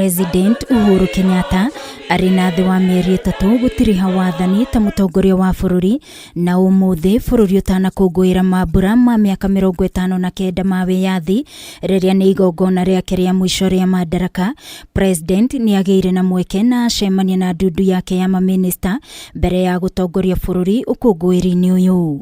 President Uhuru Kenyatta arĩ na thĩ wa mĩeri 3 gũtiriha wathani ta mũtongoria wa bũrũri, na ũmũthĩ bũrũri ũtanakũngũĩra mambura ma mĩaka 59 ma wĩyathi, rĩrĩa nĩ igongona rĩake rĩa mũico rĩa madaraka, President nĩ agĩire na mweke na acemania na ndundu yake ya mamĩnĩsta mbere ya gũtongoria bũrũri ũkũngũĩri-inĩ ũyũ.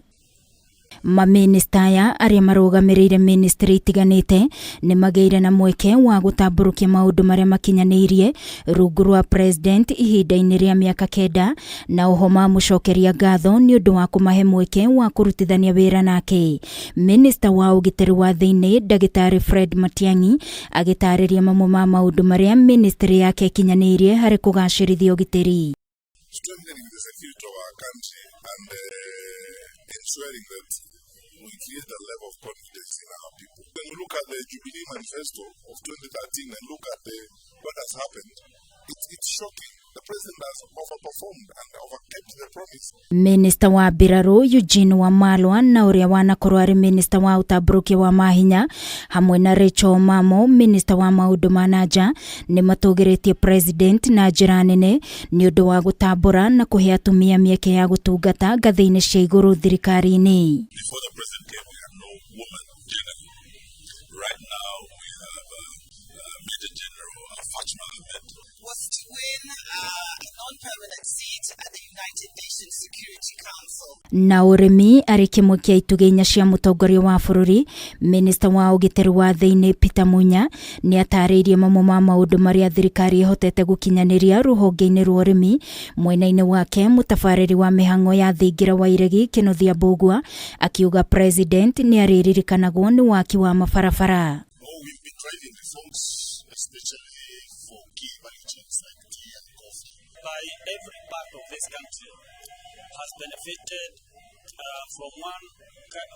Mamĩnĩsta aya arĩa marũgamĩrĩire ministry itiganĩte nĩ magĩire na mweke wa gũtambũrũkia maũndũ marĩa makinyanĩirie rungu rwa President ihinda-inĩ rĩa mĩaka 9, na oho mamũcokeria ngatho nĩ ũndũ wa kũmahe mweke wa kũrutithania wĩra nake. Minista wa ũgitĩri wa thĩinĩ Ndagĩtarĩ Fred Matiang'i agĩtarĩria mamwe ma maũndũ marĩa ministry yake ĩkinyanĩirie harĩ kũgacĩrithia ũgitĩri. Strengthening the security of our country and ensuring that we create a level of confidence in our people. When we look at the Jubilee Manifesto of 2013 and look at what has happened, it's shocking. The president has overperformed and overkept the promise. Minista wa mbirarũ Eugene Wamalwa na ũrĩa wanakorwo arĩ minista wa ũtambũrũkia wa mahinya hamwe na Rachel Omamo, minista wa maũndũ ma na nja, nĩ matũgĩrĩtie president na njĩra nene nĩ ũndũ wa gũtambũra na kũhe atumia mĩeke ya gũtungata ngathĩ-inĩ cia igũrũ thirikari-inĩ. Before the president came, we had no woman general. Right now, we have Major General Fatma Ahmed. Was to win a non-permanent seat at the United Nations Security Council. Na ũrĩmi arĩ kĩmwe kĩa itugĩ inya cia mũtongoria wa bũrũri, minista wa ũgitĩri wa thĩinĩ Peter Munya nĩ atarĩirie mamwe ma maũndũ marĩa thirikari ĩhotete gũkinyanĩria rũhonge-inĩ rwa ũrĩmi. Mwena-inĩ wake, mũtabarĩri wa mĩhang'o ya thingira wa iregi Kĩnuthia Mbũgua akiuga president nĩ arĩririkanagwo nĩ waki wa mabarabara. Oh, we've been driving reforms, especially for key value chains like tea and coffee. By every part of this country has benefited from one kind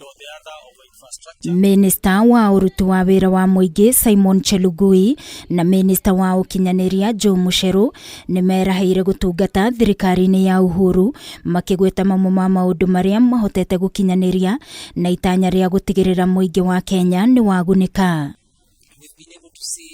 or the other of infrastructure. Minista wa ũruti wa wĩra wa mũingĩ Simon Chelugui na minista wa ũkinyanĩria Joe Mucheru nĩ merahĩire gũtungata thirikari-inĩ ya Uhuru, makĩgweta mamwe ma maũndũ marĩa mahotete gũkinyanĩria na itanya rĩa gũtigĩrĩra mũingĩ wa Kenya nĩ wagunĩka. We've been able to see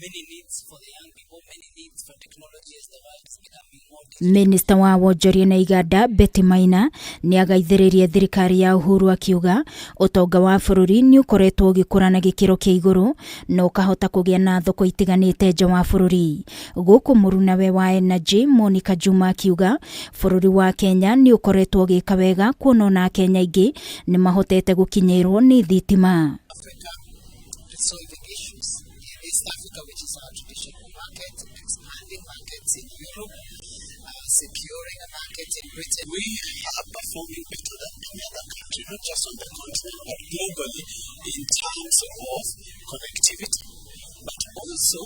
many needs for the young people, many needs for technology as the world is becoming more digital. Minista wa wonjoria na iganda Betty Maina nĩ agaithĩrĩrie thirikari ya Uhuru, akiuga ũtonga wa bũrũri nĩ ũkoretwo ũgĩkũra na gĩkĩro kĩa igũrũ na ũkahota kũgĩa na thoko itiganĩte nja wa bũrũri. Gũkũ mũrunawe wa Energy Monica Juma akiuga bũrũri wa Kenya nĩ ũkoretwo ũgĩka wega, kuona ona Akenya aingĩ nĩ mahotete gũkinyĩrwo nĩ thitima. Africa, resolving issues in East Africa, which is our traditional market, expanding markets in Europe, securing a market in Britain. We are performing better than any other country, not just on the continent, but globally in terms of connectivity, but also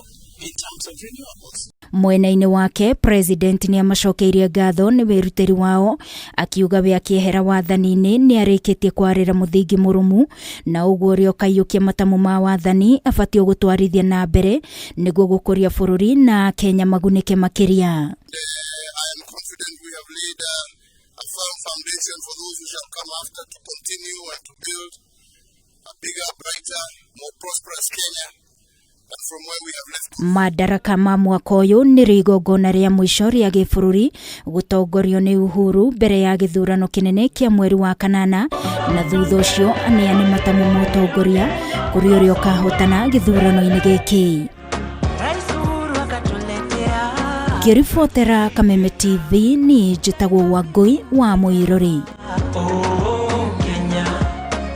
in terms of renewables. Mwena-inĩ wake, president nĩ amacokeirie ngatho nĩ wĩrutĩri wao, akiuga we akĩehera wathani-inĩ nĩ arĩkĩtie kwarĩra mũthingi mũrũmu, na ũguo ũrĩa ũkaiyũkia matamu ma wathani abatiĩ gũtwarithia na mbere nĩguo gũkũria bũrũri na Kenya magunĩke makĩria. I am confident we have laid a firm foundation for those who shall come after to continue and to build a bigger, brighter, more prosperous Kenya than from where we have left. Madaraka ma mwaka ũyũ nĩrĩo igongona rĩa mũico rĩa gĩbũrũri gũtongorio nĩ Uhuru mbere ya gĩthurano kĩnene kĩa mweri wa kanana, na thutha ũcio aneane matamu ma ũtongoria kũrĩ ũrĩa ũkahotana gĩthurano-inĩ gĩkĩ. Rais Uhuru akatuletea Ngĩribotera Kameme TV, niĩ njĩtagwo Wangũi wa Mũirũrĩ. Oh.